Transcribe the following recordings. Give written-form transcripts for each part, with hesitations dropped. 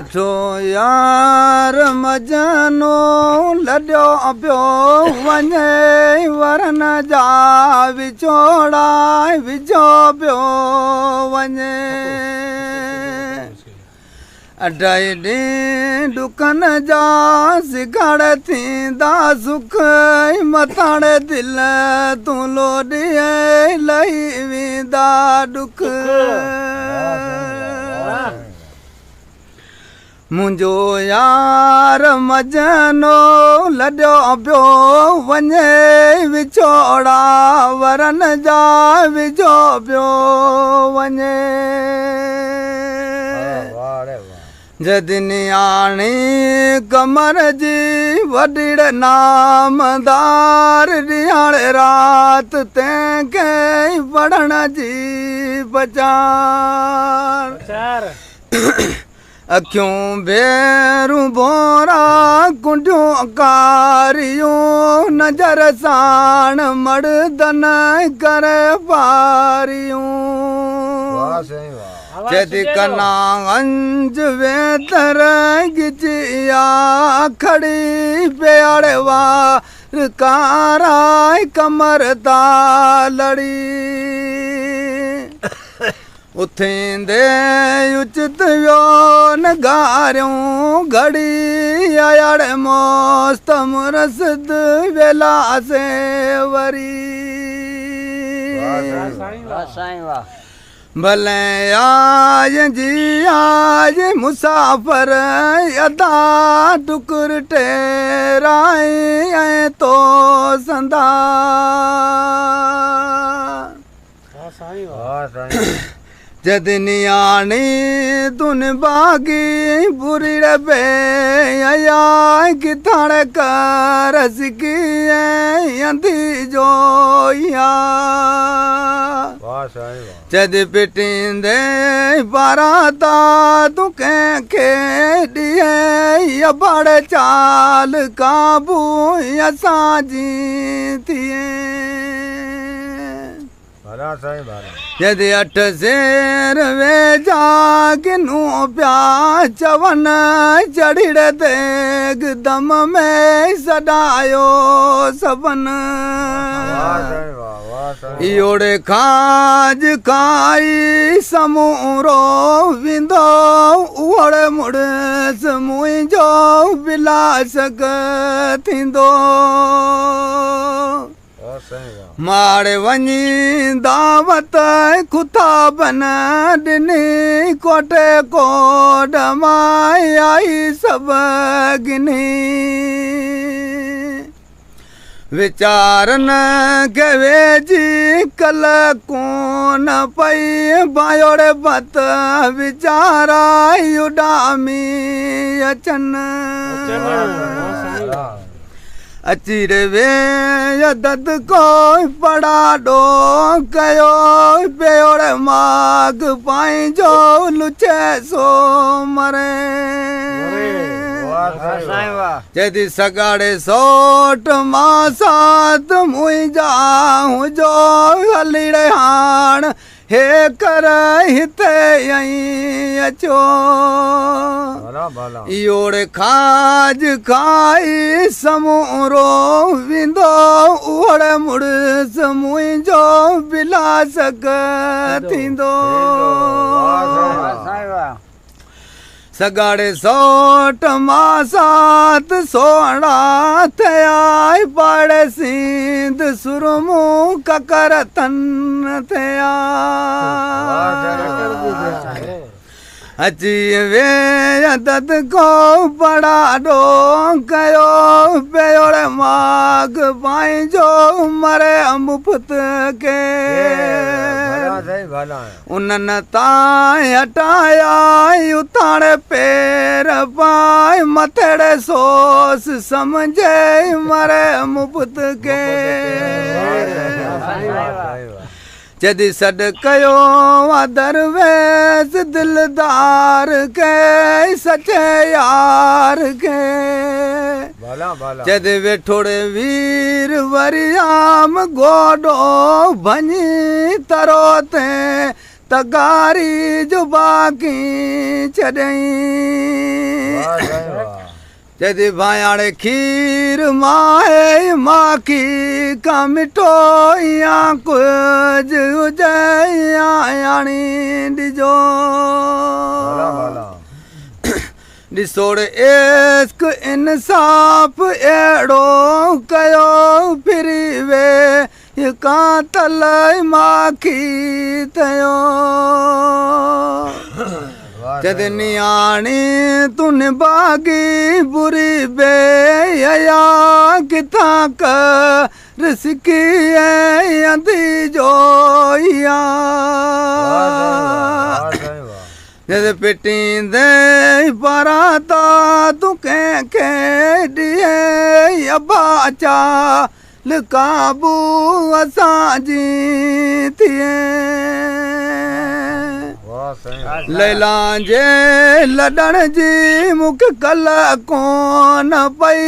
ॾिठो यार मजनू लॾियो पियो वञे वरन जा विछोड़ा विझो पियो वञे। अढाई ॾींहं ॾुखनि जा सिघाड़ थींदा सुख मथाणे दिल तूं लोॾी लही वेंदा ॾुख। मुंहिंजो यार मजनू लॾियो पियो वञे विछोड़ा वरन जा विझो पियो वञे। जॾहिं नियाणी कमर जी वॾीड़ नामदार ॾियाणे राति तंहिंखे पढ़ण जी पचार। अखियूं भेरूं भोरा कुंडियूं कारियूं नज़र साण मर्दन करे पारियूं। चदी कना अंज वेतर गिचिया खड़ी प्याड़े वार कारा कमर ता लड़ी। उथींदे उचित वियो न गारियूं घड़ी आयाड़े मोस्त मुरसद वेला से वरी। भले आज जी आज मुसाफ़िर अदा टुकुर टेराई ऐं तो संदा। जद नियाणी तुन बागी बुरी रबे आया किथाण कर सिकी अंधी जोइया। जद पिटींदे बाराता तूं कंहिंखे ॾिए अबड़ चाल काबू असांजी थिए। यदि अठ शेर वेझा किनू पिया चवन चढ़ी देग दम में सॾायो सभन। इहोड़े खाज खाई समूरो वेंदो उहोड़े मुड़ुस मुंहिंजो बिलासक थींदो। माड़े वञी दावत खुताबन ॾिनी कोटे कोड मां आई सभु गिनी। वीचारनि खे वेझी कल कोन पई बायोड़े बत वीचारा उॾामी अचनि। अची रे वे दद को पड़ाॾो कयो पियोड़े माग पंहिंजो लुचे सो मरे। चए सगाड़े सोट मां साथ मुंहिंजा हुजो हली रे हाण हे कर हिते आई अचो। इहोड़े खाज खाई समूरो वेंदो उहोड़े मुड़ुस मुंहिंजो बिलासक थींदो। सगाड़े सोट मां साथ सोहणा थिया पाड़े सिंध सुरमू ककर तन थिया। अची वे दद को पड़ाॾो कयो पियोड़े माग पंहिंजो मरे मुफ़्त के। उन्हनि तां हटाया उथाणे पेर पाए मथेड़े सोस सम्झे मरे मुफ़्त के। जॾहिं सॾु कयो आहे दरवेश दिलदार खे सचे यार खे। जॾहिं वेठोड़े वीर वरियाम गोॾो भञी तरो ते تغاري جو باقي ڇڏيئي. چئي ٿي ڀانئياڻي کير ماهي ماکي کان مٺو يا ڪجهه هجي يا آڻي ڏجو. ڏسوڙ عشق انصاف اهڙو ڪيو ڦري وي قاتل ماکي ٿيو. چد نياڻي تون باغي بري بي حيا ڪٿان ڪر سکي انڌي جوئيا. جد پٽيندي پراتا تون ڪنهن کي ڏئي ابا چال قابو اسان جي ٿئي. ليلا جي لڏڻ جي مون کي ڪل ڪونه پئي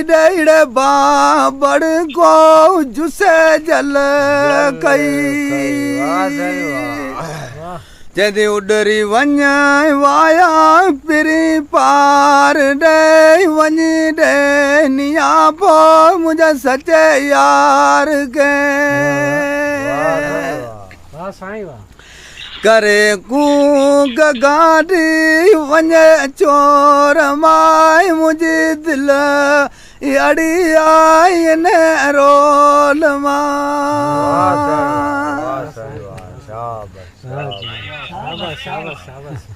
ڏيڙ بابڙ ڪو جسي جل ڪئي. چوندي اڏري وڃ وايا پرين پار ڏي وڃي ڏي نيا پوءِ منهنجا سچي يار کي. ڪري ڪوڪ گاڏي وڃي چور مائي منهنجي دل اڙي آئي نه رول مان. شاباش شاباش.